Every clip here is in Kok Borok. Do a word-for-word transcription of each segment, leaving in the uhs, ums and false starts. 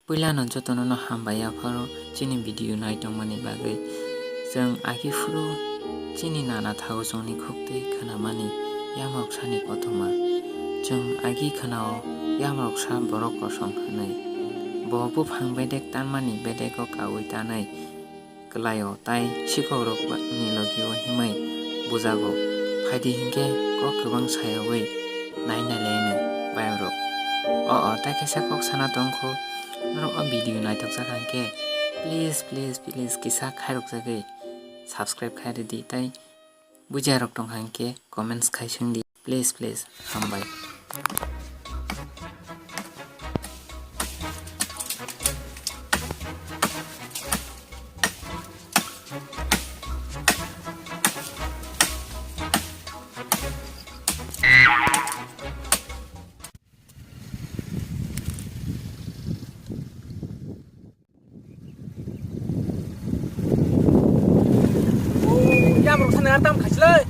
Puilano jotono no hambai yapharo chini video nai tongmani bagwi. Chwng agi phuru chini nana thago chwngni khuktwi khnamani yamrok sani kothoma. Chwng agi khnao yamrok sa borok kosom hwnwi. Bo buphang bedek tanmani bedego kaui tanwi kwlaio, tai sikhokrokni logio himwi bujago. Phaidi hinkhe kok kwbang sayaui nai nailaino bayamrok. O, o, tai kaisa kok sana tongkho, norok o video naithokjak hinkhe please, please, please kisa khairokjagwi subscribe khai rwdi, tai bujiarok tongkha hinkhe comments khai swngdi. Please, please. Hambai. Yamrok sana tam khasilai.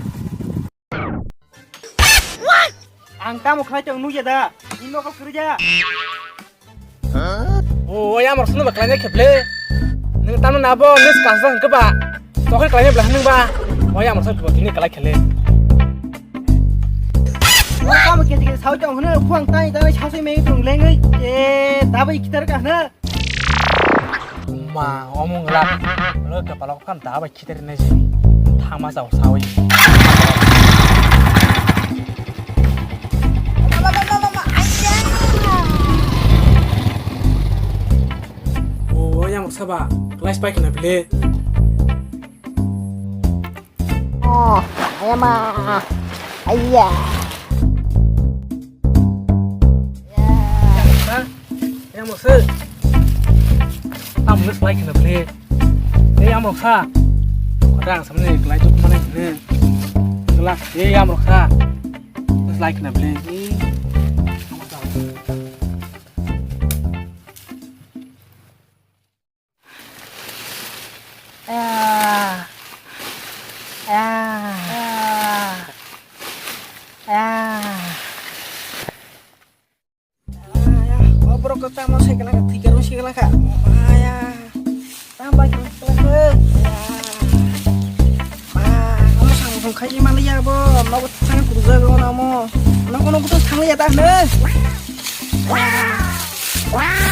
Ang tamo khlai tong nukya da? Ni nokol kwrwi da? O, o yamrok sana ba khlai kheble. Nung tamo nabo nes kasa hwnkhe ba. Tokhe khlai bla hwnung ba. O yamrok sana ba kini khlai khele. Tamo kete kete sawi tong hwno, khuang tai tai sawi meng tong lengwi. E, dabai kitar ka hwno. Ma, omong la. Lo kepala ko kan da bai khitar ne si. Thama jao sawi. O, yang saba. Class bike na bile. Oh, ayama. Ayya. Yang mose. Tam mose like na ble. Eh, yang moksa. Kota ang samne like tu mana ne. Gela, eh, yang moksa. Like na ble. Ah. Ah. Ah. Ah. Ah, ya, o borok khe tamo se kela kha, thwi khe se kela kha. Ah, ya. Tamo bai khe se kela kha. Ah. Ah, amo samung khai mali ya bo. Nogo thang kurja go na mo. Nogo nogo thang ya ta ne. Ah. Ah.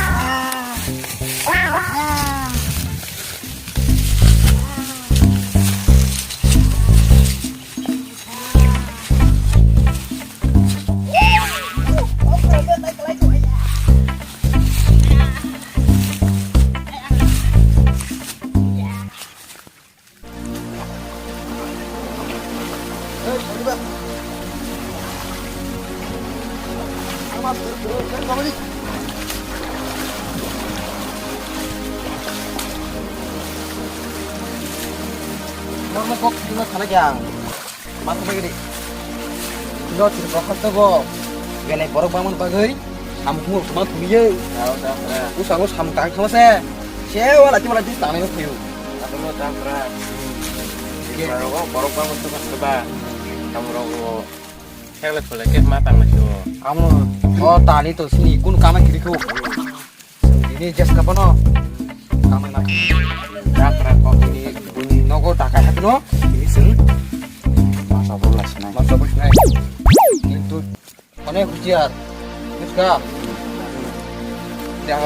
Norok kok thangna sana khe ang ma thangna gini. Ino chini bokhok tongo, belai borok bangmani bagwi samung thumung thumang thumiyoi. Bwskango samung tang thangma se, se wala tei wala tei tangnai no thwiyo. Borok bangmani bagwi samung rok. Thekle thole khe ma tang lai sio. Amo o tani to sini kun kama kiri ko. Sini jes ka bono. Kama na. Dakra ko ni buni nogo dakai hak no. Ini sing. Masa bro lai sinai. Masa bro sinai. Kintu one husiar. Buska. Ya.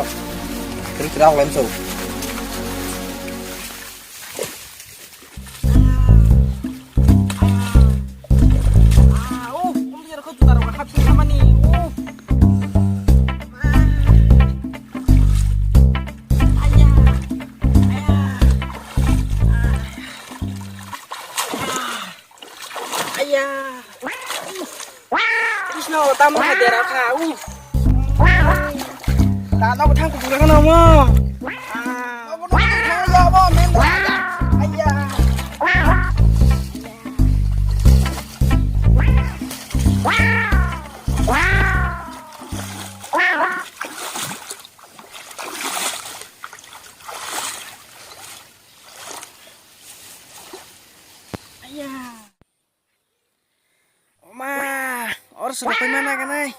Terus terang lain so. Aya. Krishna, tamo hai dera kha. U. Ta no thang ku dura no mo. Ah. Aya. Aya. Oma, or sudah kau mana kanai?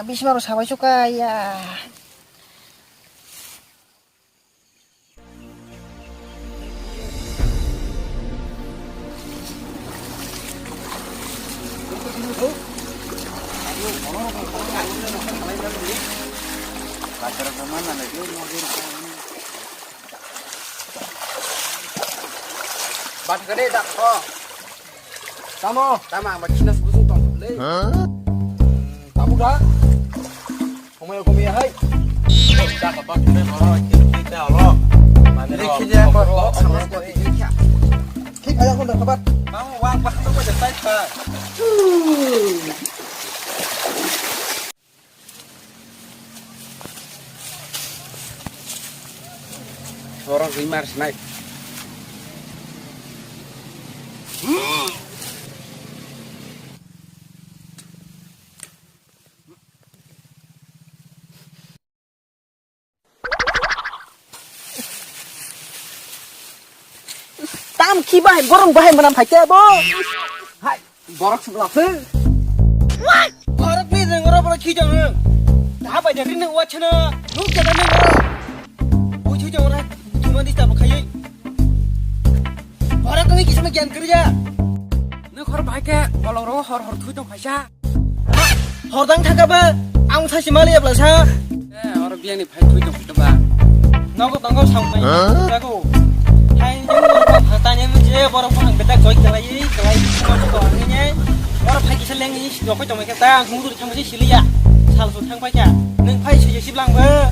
Bismaro sabai suka ya. Bat gede dak kho. Tamo? Tamo ang ba kina suku sung tong le. Hah? Tamo da? Komo komo hai. Dak ba kene boro kene kene alo. Mane ro. Kene kene ko. Kik aya ko dak bat. Tamo wang ba ko de tai pa. Borok rimar sinai. Tam khi bahai borok bahai manam phaikhe bo. Hai. Borok swnglak se. Borok ni reng oro borok khi jang. Da bai da rin wa chana. Nuk jana ni oro. Bui chu jang ora. Tuma di ta khai. Borok ni kisama gyan kriya. Nuk hor bai ke bolong ro hor hor thui tong khaisa. Hor dang thaka ba. Ang sa si mali abla sa. Eh, oro biang ni phai thui tong khaisa ba. Nogo tongo sampai. Hah? Jago. Hai, tanya muje borok phang betak koi kalai, kalai, koi to ani ne. Borok phai kisa leng ni, nokoi tongmai khe ta, ang mudur thang si siliya. Sal su thang pai kha. Nung phai si si blang ba.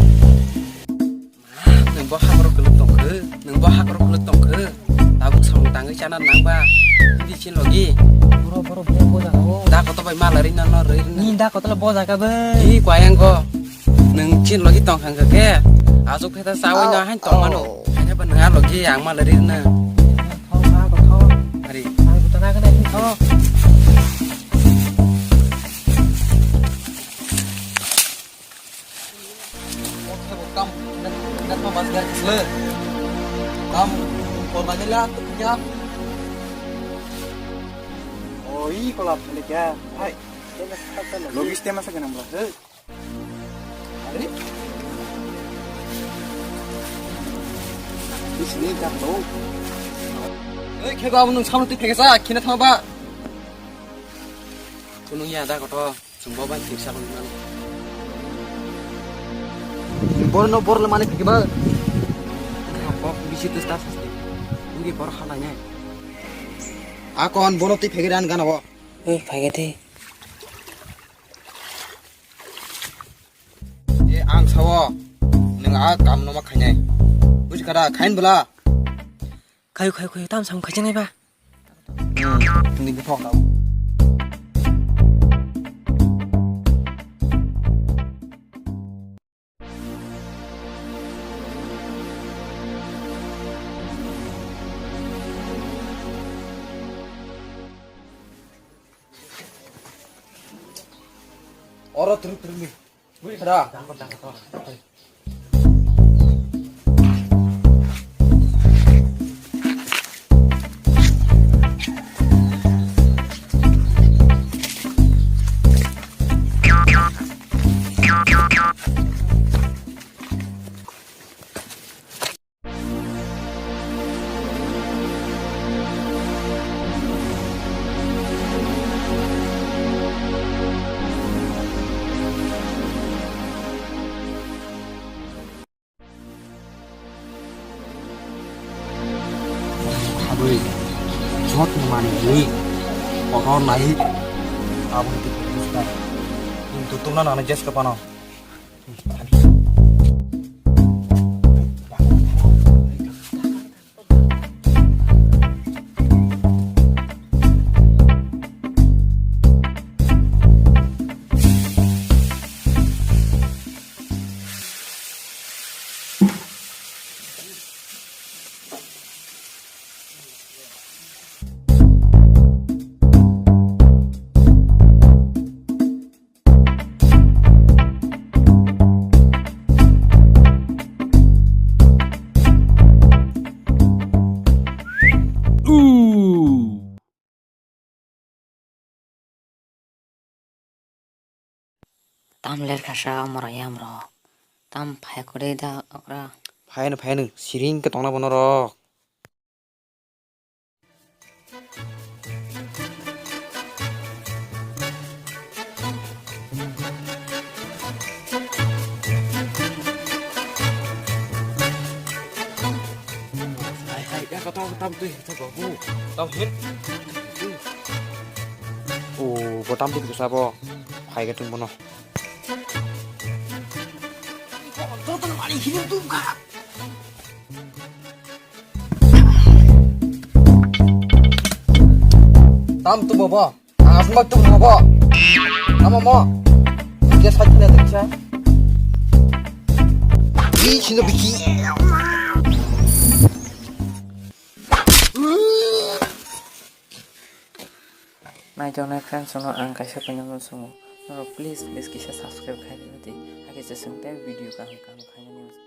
Nung bo hak rok kuluk tong khe, nung bo hak rok kuluk tong khe. Tabuk samung tangwi chana nang ba. Hindi chin logi. Borok, borok, borok, bo jaga o. Da koto bai mala ri na no ri na. Ni da koto bo jaga ba. Ni kwayang go. Nung chin logi tong khang khe, asuk pheta chawi no hain tong mano. Hain ba nung a logi ang ma lari na. Thong ha ko thong. Ari. Ang buta na kana ni thong. Kam, net ma mas gar kisle. Kam, kor lagi la, tu kya? Oh, i kolap le kya? Hai. Logi ste masa kana bla. Hey. Are? Bisini jak lo. Oi, khego abo nung samno twi phekesa, khina thangba. Kunung ya da koto, chwngbo bai thiksa logimani. Borno borle mani thikba. Kok bisi tus tas. Ngi bor halai nai. Akon bono twi phegri an gana bo. Oi, phai khe twi. E, ang sao, nwng a kam no ma khainai. Buji kha da, khain bwla? Khayu, khayu, khayu, tam sam khaijak nai ba? Hmm, nwng ni thok da. Oro truk truk ni. Bui khara. Khabwi jotno manwi kotor nai. Aboni twi bujiba. Kintu tungna nana jeska pano. Tam ler kha sa amro yamro. Tam phai kore da okra. Phai no, phai no, siring ke tongna bono rok. Hai, hai, ya, kata, tam tu, itu babu. Tam hit. Oh, bo tam tu bisa bo. Phai ke tung bono. Joto no mani hirim tung kha. Tam tu bobo. Asma tu bobo. Ama mo. Dia sakit na deksa. Ih, sino biki. Naijaknai friends, no ang kaisa koinokno sungo, norok please, please kisa subscribe khai rwdi, hakhe se chwng tei video kaham kaham khainani.